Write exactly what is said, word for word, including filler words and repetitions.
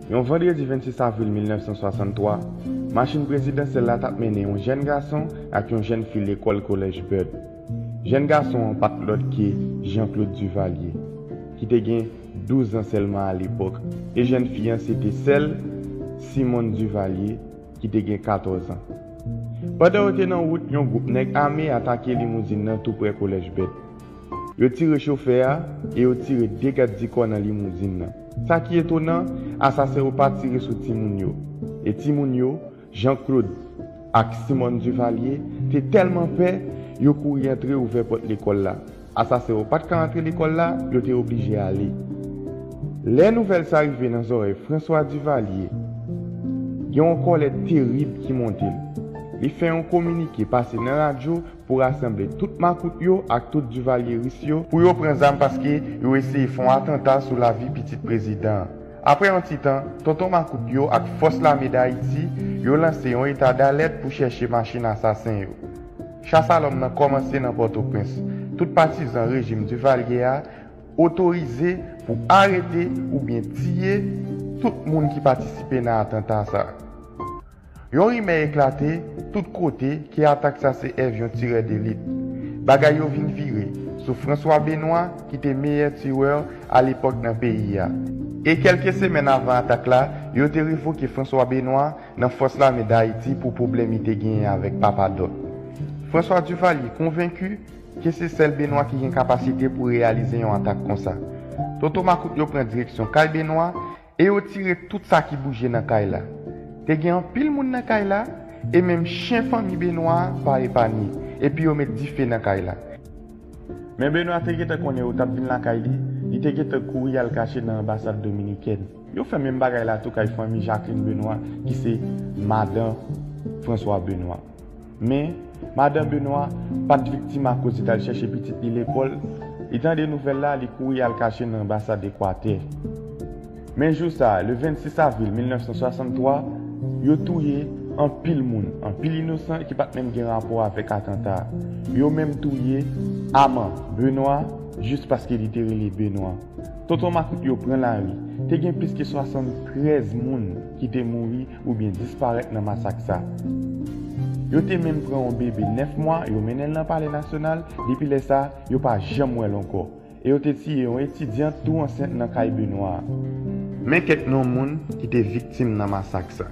Yon vandredi vennsis avril mil nèf san swasanntwa, machin prezidansyèl la t ap mennen yon jèn gason ak yon jèn fi lekòl Kolèj Bud. Jèn gason an pa t lòt ke Jean Claude Duvalier, ki te gen douz an sèlman alepòk, e jèn fi an se te sè l Simone Duvalier, ki te gen katòz an. Pandan yo te nan wout, yon gwoup nèg ame atake limouzin nan tou prè Kolèj Bud. Yo tire chofè a e yo tire de gad di kò nan limouzin nan. Sa ki etonan, asasen yo pa tire sou timoun yo. E timoun yo, Jean Claude ak Simone Duvalier, te tèlman pè, yo kouri antre ouvè pòt lekòl la. Asasen yo pa t ka antre lekòl la, yo te oblije ale. Lè nouvèl sa rive nan zòrèy François Duvalier, gen yon kòlè terib ki monte l. Li fè yon kominike pase nan radyo pou rasanble tout makout yo ak tout divalyeris yo pou yo pran zam paske yo eseye fè yon atanta sou lavi pitit prezidan an. Apre yon ti tan, tonton makout yo ak fòs lame Dayiti yo lanse yon eta dalèt pou chèche machin asasen yo. Chas a lòm nan kòmanse nan Pòtoprens. Tout patizan rejim Duvalier a otorize pou arete oubyen tiye tout moun ki patisipe nan atanta sa. Yon rimè eklate tout kote ke atak sa se èv yon tirè delit. Bagay yo vin vire sou François Benoît ki te meyè tirè alepòk nan peyi a. E kèlke semèn avan atak la, yo te revoke François Benoît nan Fòs Lame Dayiti pou pwoblèm li te genyen avèk Papa Dòk. François Duvalier konvenki ke se sèl Benoît ki gen kapasite pou reyalize yon atak konsa. Tonton makout yo pran direksyon kay Benoît e yo tire tout sa ki bouje nan kay la. Te gen anpil moun nan kay la, e menm chen fanmi Benoît pa epanye, epi yo met dife nan kay la. Men Benoît te gentan konnen yo t ap vin lakay li, li te gentan kouri al kache nan anbasad dominikèn. Yo fè menm bagay la tou kay fanmi Jacqueline Benoît, ki se madan François Benoît. Men, madan Benoît pa t viktim akoz li t al chèche pitit li lekòl. Li tande nouvèl la, li kouri al kache nan anbasad Ekwatè. Men jou sa a, le vennsis avril mil nèf san swasanntwa, yo touye anpil moun, anpil inosan ki pa t menm gen rapò avèk atanta a. Yo menm touye Armand Benoît jis paske li te rele Benoît. Tonton makout yo pran lari. Te gen plis ke swasanntrèz moun ki te mouri oubyen disparèt nan masak sa. Yo te menm pran yon bebe nèf mwa, yo mennen l nan Palè Nasyonal, depi lè sa, yo pa janm wè l ankò. E yo te tiye yon etidyant tou ansent nan kay Benoît a. Men kèk non moun ki te viktim nan masak sa.